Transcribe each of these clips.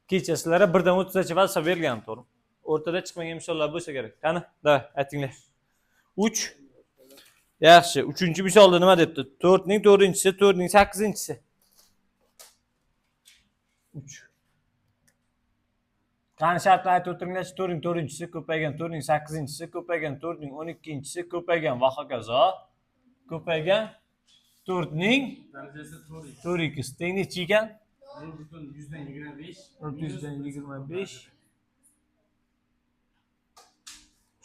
Kecha sizlarga 1 dan 30gacha vazifa berilgan, to'g'rimi? O'rtada chiqmagan misollar bo'lsa kerak. Qani, davay, aytinglar. 3. Yaxshi, 3-misolda nima debdi? 4ning 4-inchisi, 4ning 8-inchisi. 3. Qani shartni aytib o'tiringlarchi. 4ning 4-inchisi ko'paygan 4ning 8-inchisi ko'paygan 4ning 12-inchisi ko'paygan va hokazo ko'paygan 4ning Darajasi 4 4 x teng nechi ekan? 0,125. 0,125.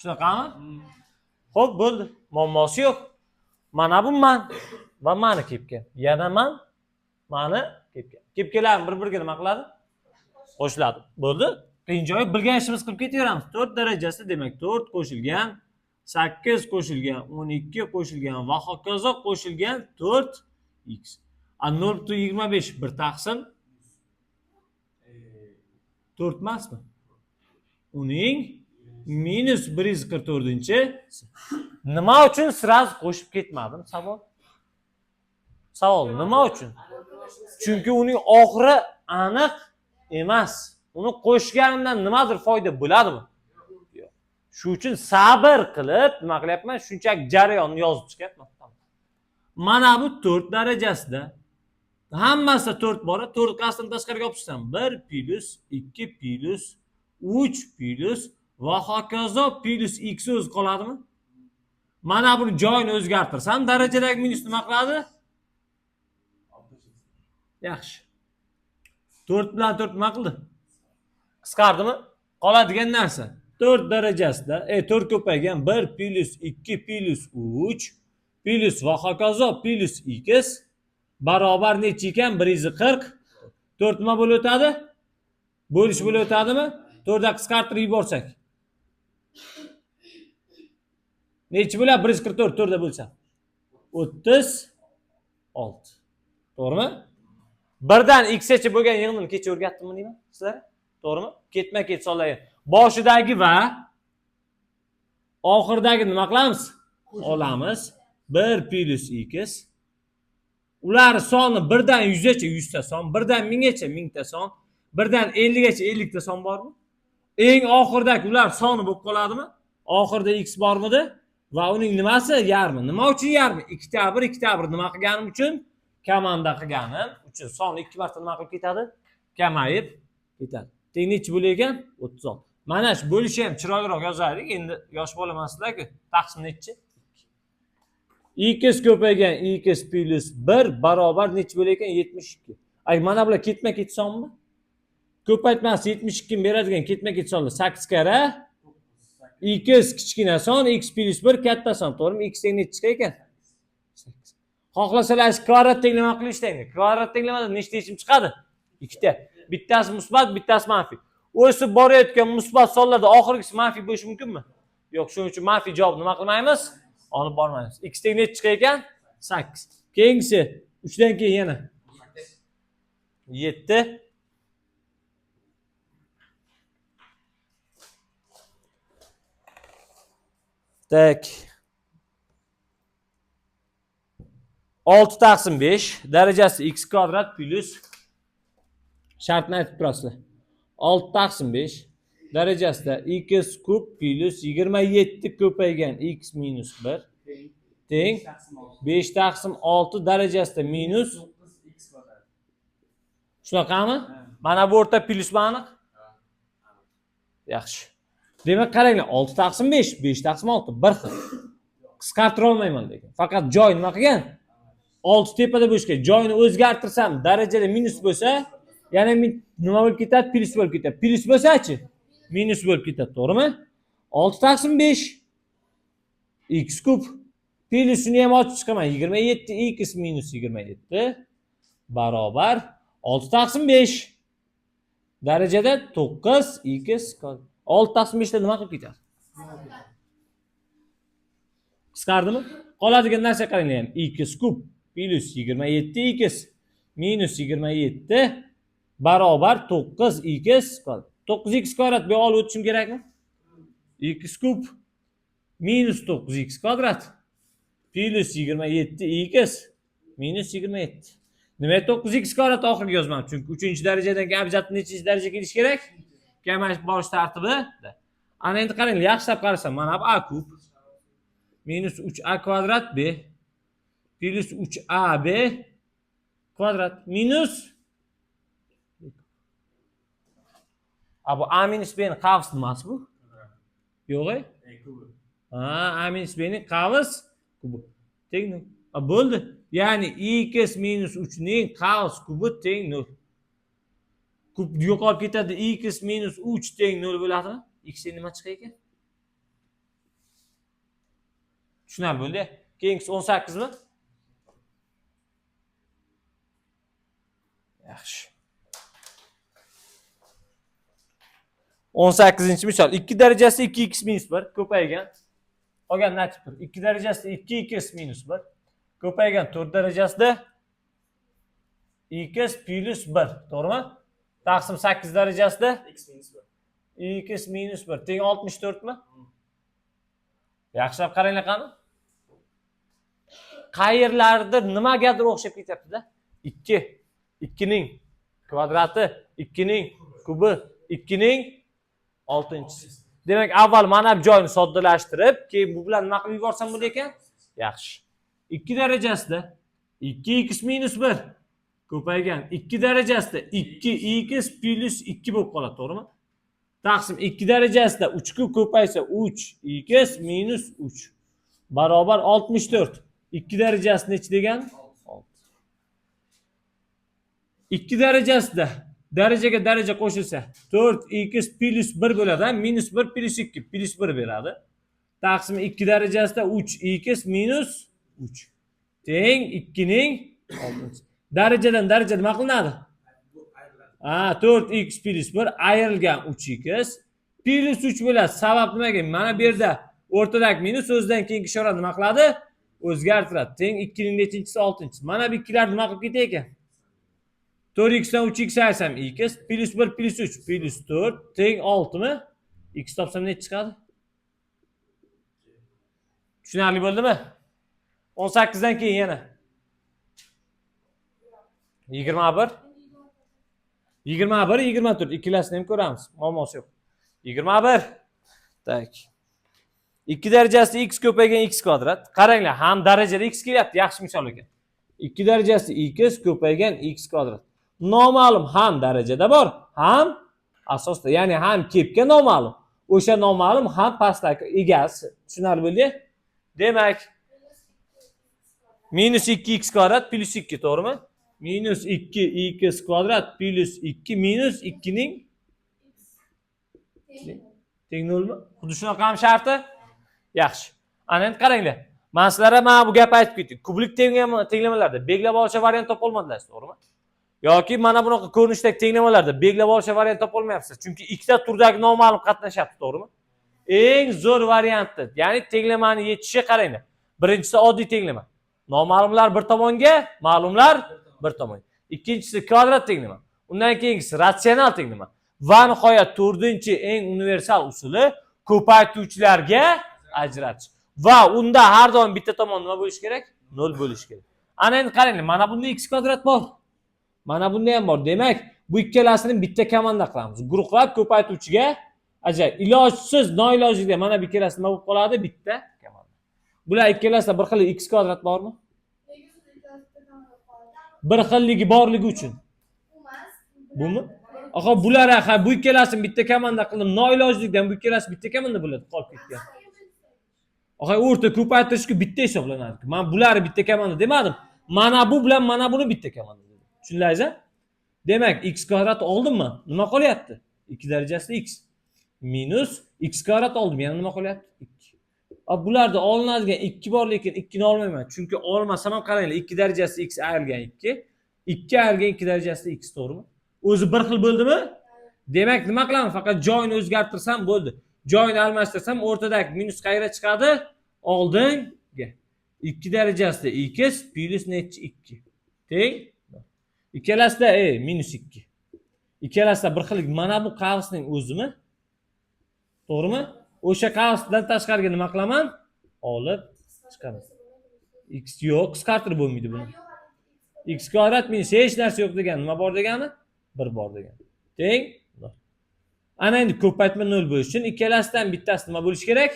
Shunaqami? Xo'p, bo'ldi. Muammosi yo'q. Mana bu man va mani kepkam. Yana man, mani kepkam. Kepkalarni bir-biriga nima qiladi? Qo'shiladi. Bo'ldi. Qiyin joyi bilgan ishimiz qilib ketaveramiz. 4 darajasi demak 4 qo'shilgan 8 qo'shilgan 12 qo'shilgan va hokazo qo'shilgan 4x. A 0,25 1 taqsim 4 emasmi? Uning minus 144-inchi. Nima uchun sraz qo'shib ketmadim? Savol. Savol nima uchun? Chunki uning oxiri aniq emas. Uni qo'shganimdan nimadir foyda bo'ladimi? Yo'q. Shu uchun sabr qilib nima qilyapman? Shunchaki jarayonni yozib chiqyapman. Mana bu 4 darajasida hammasida 4 bor. 4 qasddan tashqariga olib chiqsam 1 plus 2 plus 3 plus va hokazo plus x o'zi qoladimi? Mana buni joyini o'zgartirsam darajadagi minus nima qiladi? Yaxshi. 4 bilan 4 nima qildi? Qisqardimi? Qoladigan narsa 4 darajasida 4 ko'paygan 1 plus 2 plus 3 plus va hokazo plus x barobar necha ekan? 140. 4 nima bo'lib o'tadi? Bo'lish bo'lib o'tadimi? 4 da qisqartirib yuborsak. Necha bo'ladi? 144 4 da bo'lsa. 36. To'g'rimi? 1dan x gacha bo'lgan yig'indini kecha o'rgatdimmi deyman sizlarga? To'g'rimi? Ketma-ket sonlarga. Boshidagi va oxiridagi nima qilamiz? Olamiz. 1 plus x. Ular soni 1dan 100 gacha 100 ta son, 1dan 1000 gacha 1000 ta son, 1dan 50 gacha 50 ta son bormi? Eng oxiridagi ular soni bo'lib qoladimi? Oxirida x bormidi? Va uning nimasi? Yarmi. Nima uchun yarmi? 2ta 1, 2ta 1 nima qilganim uchun? Kamanda qilganim uchun son 2 marta nima qilib ketadi? Kamayib ketadi. Teng nechi bo'lar ekan? 36. Mana shu bo'lishi ham chiroyliroq yozardik. Endi yosh bola emaslar-ku. Taqsim nechi? X ko'paygan x plus 1 barobar nechi bo'lar ekan? 72. Ay, mana bular ketma-ket sonmi? Ko'paytmasi 72 ni beradigan ketma-ket sonlar 8 karra x kichkina son, x plus 1 katta son, to'g'rimi? X teng nechi chiqar ekan? 8. Xohlasalar kvadrat tenglama qilib ishlanglar. Kvadrat tenglamada nechta yechim chiqadi? 2ta. Bittasi musbat, bittasi manfiy. O'sib borayotgan musbat sonlarda oxirgisi manfiy bo'lishi mumkinmi? Yo'q, shuning uchun manfiy javob nima qilmaymiz? Olib bormaymiz. X teng nechi chiqar ekan? 8. Keyingisi 3 dan keyin yana 7. Tak. 6 taqsim 5 darajasi x kvadrat plus shartni aytib turasizlar. 6 taqsim 5 darajasida x kub plus 27 ko'paygan x minus 1 teng 5 taqsim 6 darajasida minus 9 x kvadrat. Shunaqami? Mana bu o'rta plusmi aniq? Yaxshi. Demak, qaranglar, 6 taqsim 5, 5 taqsim 6 bir xil. Qisqartira olmayman lekin. Faqat joy nima qilgan? 6 tepada bo'lishi kerak. Joyini o'zgartirsam, darajada minus bo'lsa, yana nima bo'lib ketadi? Plyus bo'lib ketadi. Plyus bo'lsa-chi? Minus bo'lib ketadi, to'g'rimi? 6 taqsim 5 x kub plyusini ham ochib chiqaman. 27 x minus 27 barobar 6 taqsim 5 darajada 9 x 6 taqsim 5 da nima qilib ketadi? Qisqardimi? Qoladigan narsa qaranglar ham x kub plus 27 x minus 27 barobar 9 x 9 x kvadrat bu olib o'tishim kerakmi? X kub minus 9 x kvadrat plus 27 x minus 27. Nima 9x kvadrat oxirgi yozmam? Chunki 3-darajadan keyin обязательно nechinchi daraja kelishi kerak? Kamayib borish tartibi. Ana endi qaranglar, yaxshilab qarasam, mana bu a kub minus 3a kvadrat b plus 3ab kvadrat minus a bu a minus b ni qavs nimasi bu? Yo'q, e? Kubi. Ha, a minus b ning qavs kubi teng 0. A bo'ldi. Ya'ni x minus 3 ning qavs kubi teng 0. Kub yo'qolib ketadi. X minus 3 teng 0 bo'ladimi? X nima chiqar ekan? Tushunarli bo'ldi. Keyingisi 18 mi? Yaxshi. 18-misol. 2 darajasi 2x minus 1 ko'paygan. Qolgan natija 1. 2 darajasi 2x minus 1 ko'paygan 4 darajasida x plus 1, to'g'rimi? Taqsim 8 darajasida x minus 1. X minus 1 teng 64 mi? Yaxshilab qaranglar qani. Qayerlardir nimagadir o'xshab ketyapti-da. 2, 2ning kvadrati, 2ning kubi, 2ning 6-chisi. Demak, avval mana bu joyni soddalashtirib, keyin bu bilan nima qilib yuborsam bo'ladi ekan? Yaxshi. 2 darajasida 2x minus 1 ko'paygan 2 darajasida 2x plus 2 bo'lib qoladi, to'g'rimi? Taqsim 2 darajasida 3 kub ko'paysa 3x minus 3 barobar 64. 2 darajasi nechi degan? 6. 2 darajasida darajaga daraja qo'shilsa 4x plus 1 bo'ladi, minus 1 plus 2 plus 1 beradi. Taqsim 2 darajasida 3x minus 3 teng 2ning 6. Darajadan daraja nima qilinadi? Ha, 4x plus 1 ayrilgan 3x plus 3 bo'ladi. Sabab nimaga? Mana bu yerda o'rtadagi minus o'zidan keyingi ishora nima qiladi? O'zgartiradi. Teng 2ning nechinchisi? 6-chisi. Mana bu ikkilar nima qilib ketar ekan? 4x dan 3x ayirsam x plus 1 plus 3 plus 4 teng 6 mi? X topsam necha chiqadi? Tushunarli bo'ldimi? 18 dan keyin yana 21 21 24 ikkalasini ham ko'ramiz. Muammosi yo'q. 21. Tak. 2 darajasi x ko'paygan x kvadrat. Qaranglar, ham darajada x kelyapti, yaxshi misol ekan. 2 darajasi x ko'paygan x kvadrat. Noma'lum ham darajada bor, ham asosda, ya'ni ham kepka noma'lum. O'sha noma'lum ham pastdagi egasi. Tushunarli bo'ldi? Demak, minus 2x kvadrat plus 2, to'g'rimi? Minus 2x kvadrat plus 2 minus 2ning teng 0mi? Xuddi shunaqa ham sharti. Yaxshi. Ana endi qaranglar. Men sizlarga mana bu gap aytib ketdim. Kublik tenglamalarda belgilab olishga variant topa olmadilar, to'g'rimi? Yoki mana bunaqa ko'rinishdagi tenglamalarda belgilab olishga variant topa olmayapsiz. Chunki ikkita turdagi noma'lum qatnashyapti, to'g'rimi? Eng zo'r varianti, ya'ni tenglamani yechishi qaranglar. Birinchisi oddiy tenglama. Noma'lumlar bir tomonga, ma'lumlar bir tomonga. Ikkinchisi kvadrat tenglama. Undan keyingisi ratsional tenglama. Va nihoyat to'rtinchi eng universal usuli ko'paytuvchilarga ajratish. Va unda har doim bitta tomon nima bo'lishi kerak? 0 bo'lishi kerak. Ana endi qaranglar, mana bunda x kvadrat bor. Mana bunda ham bor. Demak, bu ikkalasini bitta komanda qilamiz. Guruhlab ko'paytuvchiga ajrat. Ilojsiz, noilojlikda mana bu ikkalasi nima bo'lib qoladi? Bitta komanda. Bular ikkalasida bir xil x kvadrat bormi? Bir xilligi borligi uchun. Bumi? Aha, bular ha, bu ikkalasini bitta komanda qildim. Noilojlikdan bu ikkalasi bitta komanda bo'ladi, qolib ketgan. Aha, o'rta ko'paytirishga bitta hisoblanadi. Men bularni bitta komanda demadim. Mana bu bilan mana buni bitta komanda dedim. Tushundingiz-a? Demak, x kvadrat oldimmi? Nima qolyapti? 2 darajasida x minus x kvadrat oldim. Yana nima qolyapti? 2. A bularda olinadigan 2 bor, lekin 2 ni olmayman. Chunki olmasam ham qaranglar, 2 darajasida x ayrilgan 2, 2 ayrilgan 2 darajasida x, to'g'rimi? O'zi bir xil bo'ldimi? Demak, nima qilaman? Faqat joyini o'zgartirsam bo'ldi. Joyini almashtirsam o'rtadagi minus qayerga chiqadi? Oldinga. 2 darajasida x plus nechi 2 teng ikkalasida minus 2. Ikkalasida bir xil mana bu qavsning o'zimi? To'g'rimi? O'sha qavsdan tashqariga nima qilaman? Olib chiqaman. X yo'q, qisqartirib bo'lmaydi buni. X kvadrat minus hech narsa yo'q degani nima bor degani? 1 bor degani. Teng 0. Ana endi ko'paytma 0 bo'lishi uchun ikkalasidan bittasi nima bo'lishi kerak?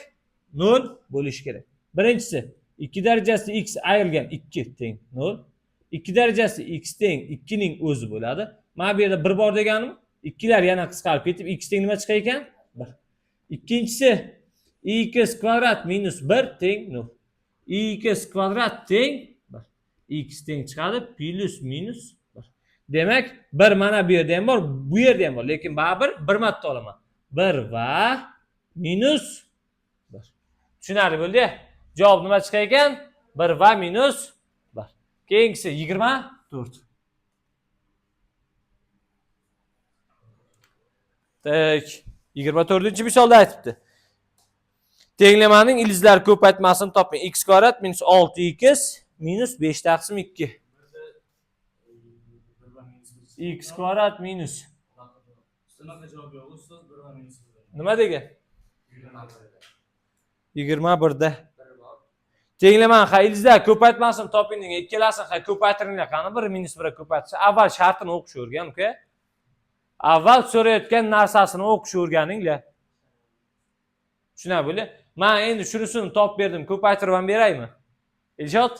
0 bo'lishi kerak. Birinchisi 2 darajasi x ayrilgan 2 teng 0. 2 darajasi x teng 2 ning o'zi bo'ladi. Mana bu yerda 1 bor deganim, 2lar yana qisqarib ketib x teng nima chiqar ekan? 1. Ikkinchisi x kvadrat minus 1 teng 0. X kvadrat teng 1. X teng chiqadi plus minus 1. Demak, 1 mana bu yerda ham bor, bu yerda ham bor, lekin baribir bir marta olaman. 1 va minus 1. Tushunarli bo'ldi-ya? Javob nima chiqar ekan? 1 va minus 1. Keyingisi 24. Tak, 24-misolda aytibdi. Tenglamaning ildizlar ko'paytmasini toping. X kvadrat minus 6x minus 5 taqsim 2. X kvadrat minus. Shunaqa javob yo'q, ustoz, 1 va minus 1. Nima degan? 21da. Tenglamani ha ildizlar ko'paytmasini toping degan. Ikkalasini ha ko'paytiringlar. Qani 1 minus 1 ko'paytirsa, avval shartini o'qish o'rgan, uka. Avval so'rayotgan narsasini o'qish o'rganinglar. Tushunarli bo'ldi? Men endi shunisini topib berdim, ko'paytirib ham beraymi? Elshod?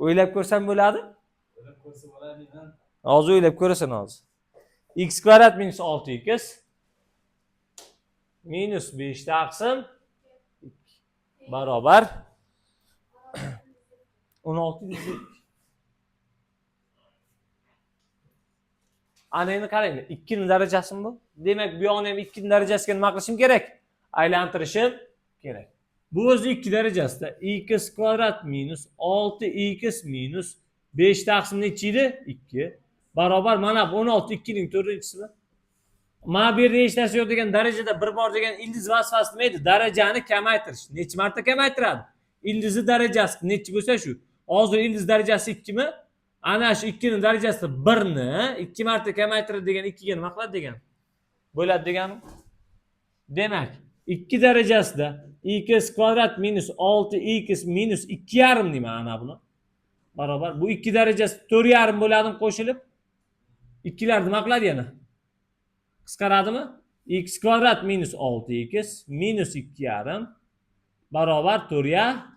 O'ylab ko'rsam bo'ladi? O'ylab ko'rsa bo'ladi, ha? Hozir o'ylab ko'rasan hozir. X kvadrat minus 6x minus 5 taqsim 2 barobar 16. Ana endi qaranglar, 2 ning darajasimi bu? Demak, bu yoqni ham 2 ning darajasiga nima qilishim kerak? Aylantirishim kerak. Bu o'zi 2 darajasida x kvadrat minus 6x minus 5 taqsim nechi edi? 2 barobar mana bu 16 2 ning 4-chisimi? Mana bu yerda hech narsa yo'q degan darajada 1 bor degan ildiz vazifasi nima edi? Darajani kamaytirish. Necha marta kamaytiradi? Ildizni darajasi nechi bo'lsa shu. Hozir ildiz darajasi 2 mi? Ana shu 2 ning darajasi 1 ni 2 marta kamaytiradi degan 2 ga nima qiladi degan? Bo'ladi degani. Demak, 2 darajasida x kvadrat minus 6x minus 2,5 deyman ana buni. Barobar bu 2 darajasi 4,5 bo'ladimi qo'shilib? 2lar nima qiladi yana? Qisqaradimi? X kvadrat minus 6x minus 2,5 barobar 4,5.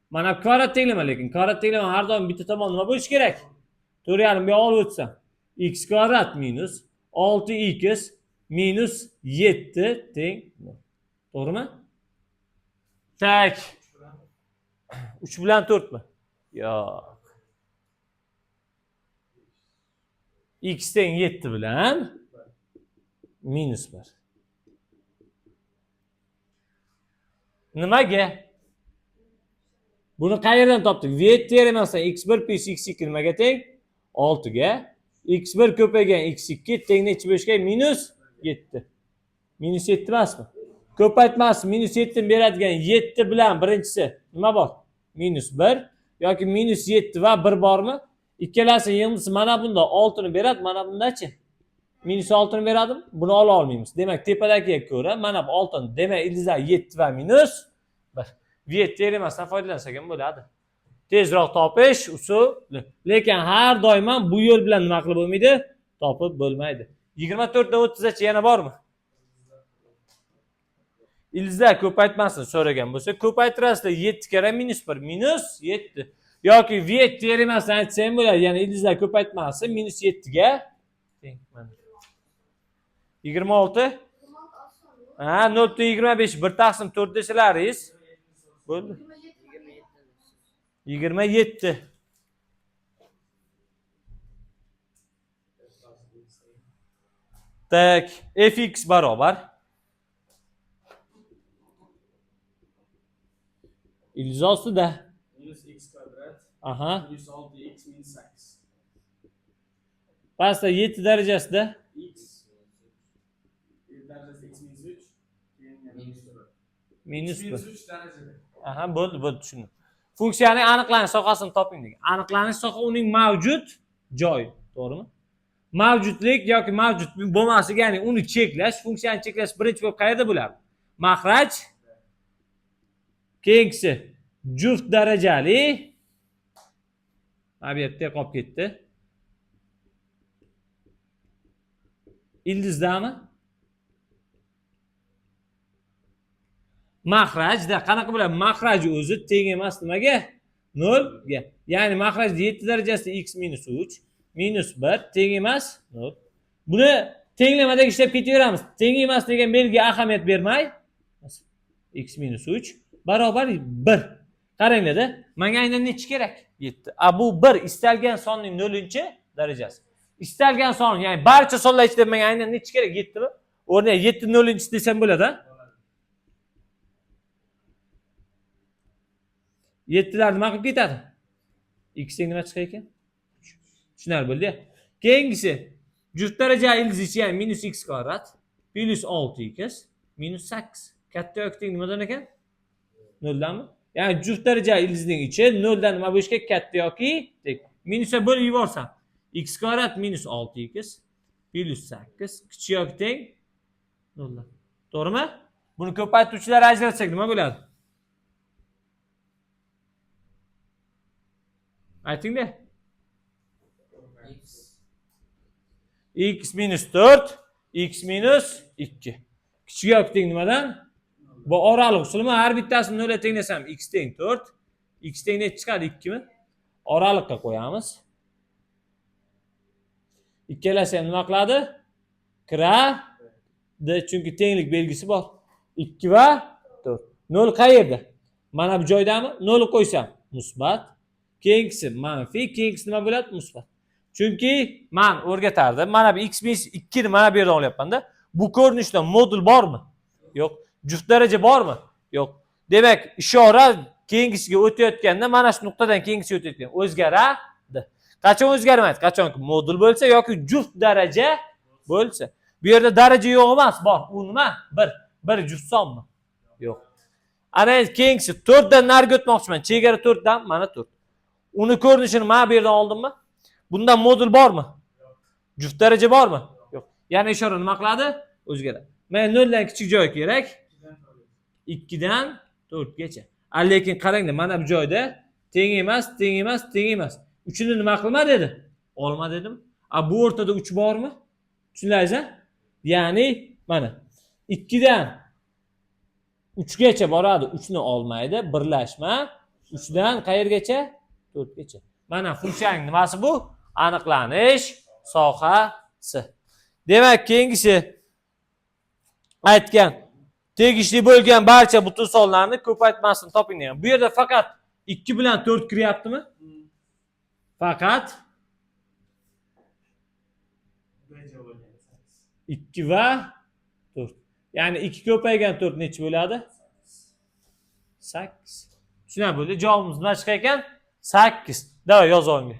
Mana kvadrat tenglama, lekin kvadrat tenglama har doim bitta tomon nima bo'lishi kerak? 4,5 bu yoqqa olib o'tsam. X kvadrat minus 6x minus 7 teng 0. To'g'rimi? Tak. 3 bilan 4 mi? Yo'q. X teng 7 bilan minus 1. Nimaga? Buni qayerdan topdik? Viet teoremasidan x1 plus x2 nimaga teng? 6 ga. X1 ko'paygan x2 teng nechi bo'lishi kerak? Minus 7. Minus 7 emasmi? Ko'paytmasi minus 7 ni beradigan 7 bilan birinchisi nima bor? Minus 1 yoki minus 7 va 1 bormi? Ikkalasi yig'indisi mana bunda 6 ni beradi, mana bundachi? Minus 6 ni beradimi? Buni ola olmaymiz. Demak, tepadagiga ko'ra mana bu 6 ni, demak ildizlar 7 va minus 1. Viet teoremasidan foydalansak ham bo'ladi. Tezroq topish usuli. Lekin har doim ham bu yo'l bilan nima qilib bo'lmaydi? Topib bo'lmaydi. 24 dan 30 gacha yana bormi? Ildizlar ko'paytmasini so'ragan bo'lsa, ko'paytirasizlar 7 karra minus 1 minus 7. Yoki Viet teoremasidan aytsa ham bo'ladi. Ya'ni ildizlar ko'paytmasi minus 7 ga teng. Mana. 26. Ha, 0.25 1 taqsim 4 desalaringiz bo'ldi. 27. Tak, fx barobar ildiz ostida Minus x kvadrat Aha. minus 6x minus 8. Pastda 7 darajasida X darajasi x minus 3 keyin yana minus 1. minus 1. Minus 3 darajada. Aha, bo'ldi, bo'ldi, tushundim. Funksiyaning aniqlanish sohasini toping degan. Aniqlanish soha uning mavjud joyi, to'g'rimi? Mavjudlik yoki mavjud bo'lmasligi, ya'ni uni cheklash, funksiyani cheklash birinchi bo'lib qayerda bo'ladi? Mahraj. Keyingisi juft darajali Mana bu yerda qolib ketdi. Ildizdami? Mahrajda qanaqa bo'ladi? Mahraj o'zi teng emas nimaga? 0 ga. Ya'ni mahrajda 7 darajasida x minus 3 minus 1 teng emas 0. Buni tenglamadagi ishlab ketaveramiz. Teng emas degan belgiga ahamiyat bermay x minus 3 barobar 1. Qaranglar-da, menga aynan nechi kerak? 7. A bu 1 istalgan sonning 0-darajasi. Istalgan son, ya'ni barcha sonlar ichida menga aynan nechi kerak? 7 mi? O'rniga 7 0-chi desam bo'ladi-a? 7lar nima qilib ketadi? X teng nima chiqar ekan? 3. Tushunarli bo'ldi-ya. Keyingisi juft daraja ildiz ichi, ya'ni minus x kvadrat plus 6x minus 8. Katta yoki teng nimadan ekan? 0 danmi? Ya'ni juft daraja ildizning ichi 0 dan nima bo'lishi kerak? Katta yoki teng. Minusga bo'lib yuborsam x kvadrat minus 6x plus 8 kichik yoki teng 0 dan. To'g'rimi? Buni ko'paytiruvchilar ajratsak nima bo'ladi? Aytingda. X minus 4, x minus 2. Kichik yoki teng nimadan? Bu oraliq usulimi? Har bittasini 0 ga tenglasam x teng 4, x teng necha chiqadi? 2 mi? Oraliqqa qo'yamiz. Ikkalasi ham nima qiladi? Kiradi, chunki tenglik belgisi bor. 2 va 4. 0 qayerda? Mana bu joydami? 0 qo'ysam musbat, keyingisi manfiy, keyingisi nima bo'ladi? Musbat. Chunki men o'rgatardim. Mana bu x minus 2 ni mana bu yerdan olyapman-da. Bu ko'rinishda modul bormi? Yo'q. Juft daraja bormi? Yo'q. Demak, ishora keyingisiga o'tayotganda mana shu nuqtadan keyingisiga o'tayotgan o'zgaradi. Qachon o'zgarmaydi? Qachonki modul bo'lsa yoki juft daraja bo'lsa. Bu yerda daraja yo'q emas, bor. U nima? 1. 1 juft sonmi? Yo'q. Ana endi keyingisi 4 dan nariga o'tmoqchiman. Chegara 4 dan mana 4. Uni ko'rinishini mana bu yerdan oldimmi? Bundan modul bormi? Juft daraja bormi? Yo'q. Ya'ni ishora nima qiladi? O'zgaradi. Mana 0 dan kichik joy kerak. 2 dan 4 gacha. Lekin qaranglar, mana bu joyda teng emas, teng emas, teng emas. 3ni nima qilma dedi? Olma dedim. A bu o'rtada 3 bormi? Tushundingiz-a? Ya'ni mana 2 dan 3 gacha boradi, 3 ni olmaydi, birlashma. 3 dan qayergacha? 4 gacha. Mana funksiyaning nimasi bu? Aniqlanish sohasi. Demak, keyingisi aytgan tegishli bo'lgan barcha butun sonlarni ko'paytmasini toping degan. Bu yerda faqat 2 bilan 4 kiryaptimi? Faqat 2 va 4. Ya'ni 2 ko'paygan 4 necha bo'ladi? 8. Tushunarli bo'ldi. Javobimiz nima chiqar ekan? 8. Davay yoz olinglar.